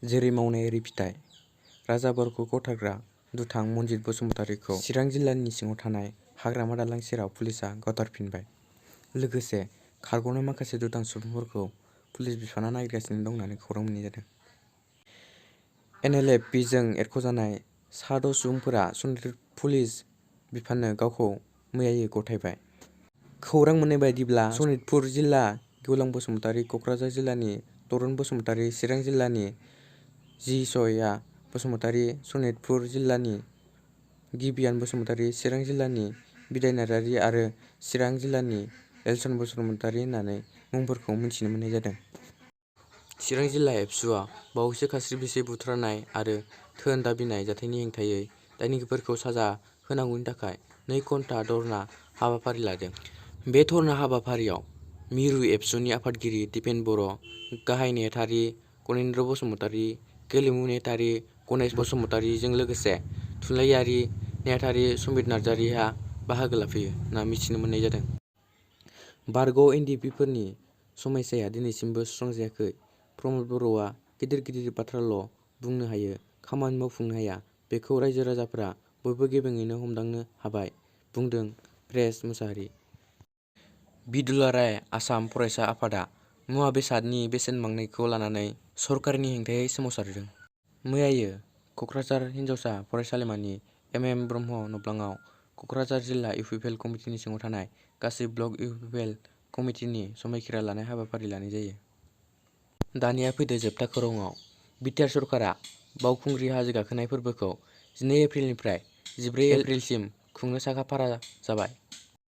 जेरै मावनायारि फिथाइ। राजा बरखौ गावथारग्रा दुथां मनजित बसुमतारीखौ चिरां जिल्लानि सिङाव थानाय हाग्रामा दालां सेराव पुलिसआ गावथारफिनबाय। लोगोसे खारग'नाय माखासे दुथां सुबुंफोरखौ पुलिस बिफाना नागिरगासिनो दं होननानै खौरां मोननाय जादों। NLF-Bजों एरख'जानाय सा 6 सुबुंफोरा सनितपुर पुलिस बिफाननो गावखौ मैयायै गथायबाय। खौरां मोन्नाय बायदिब्ला सनितपुर जिल्ला गेवलां बसुमतारी, क'क्राझार जिल्लानि तरुन बसुमतारी, चिरां जिल्लानि जिसया बसुमतारी, सनितपुर जिल्लानि गिबियान बसुमतारी, चिरां जिल्लानि बिदाय नार्जारी आरो चिरां जिल्लानि एलसन बसुमतारी होननानै मुंफोरखौ मिथिनो मोननाय जादों। चिरां जिल्ला एबसुआ बावैसो खास्रि बिस्रि बुथारनाय आरो धोन दाबिनाय जाथायनि हेंथायै दायनिगिरिफोरखौ साजा होनांगौनि थाखाय 2 घन्टा धर्ना हाबाफारि लादों। बे धर्ना हाबाफारियाव मिरु एबसुनि आफादगिरि दिपेन बर', गाहाय नेहाथारि गनेन्द्र बसुमतारी, गेलेमु नेहाथारि गनेश बसुमतारीजों लोगोसे थुनलाइयारि नेहाथारि समित नार्जारीहा बाहागो लाफैयो होनना मिथिनो मोननाय जादों। बारग' NDP-फोरनि समयसाया दिनैसिमबो सुस्रांजायाखै। प्रमद बर'आ गिदिर गिदिर बाथ्राल' बुंनो हायो, खामानि मावफुंनो हाया। बेखौ रायजो राजाफोरा बयबो गेबेङैनो हमदांनो हाबाय, बुंदों प्रेस मुसाहारि। बि.दुलाराय आसाम फरायसा आफादा मुवा बेसादनि बेसेन बांनायखौ लानानै सरकारनि हेंथायै सोमावसारदों। मैयायो क'क्राझार हिनजावसा फरायसालिमानि MM ब्रह्म नब्लाङाव क'क्राझार जिल्ला इउपिपिएल कमिटिनि सिङाव थानाय गासै ब्लक इउपिपिएल कमिटिनि समायखिरा लानाय हाबाफारि लानाय जायो। दानिया फैदो जोबथा खौराङाव। बिटिआर सरकारा बावखुंग्रि हाजो गाखोनाय फोरबोखौ 12 एप्रिलनिफ्राय 14 एप्रिलसिम खुंनो साखा फारा जाबाय।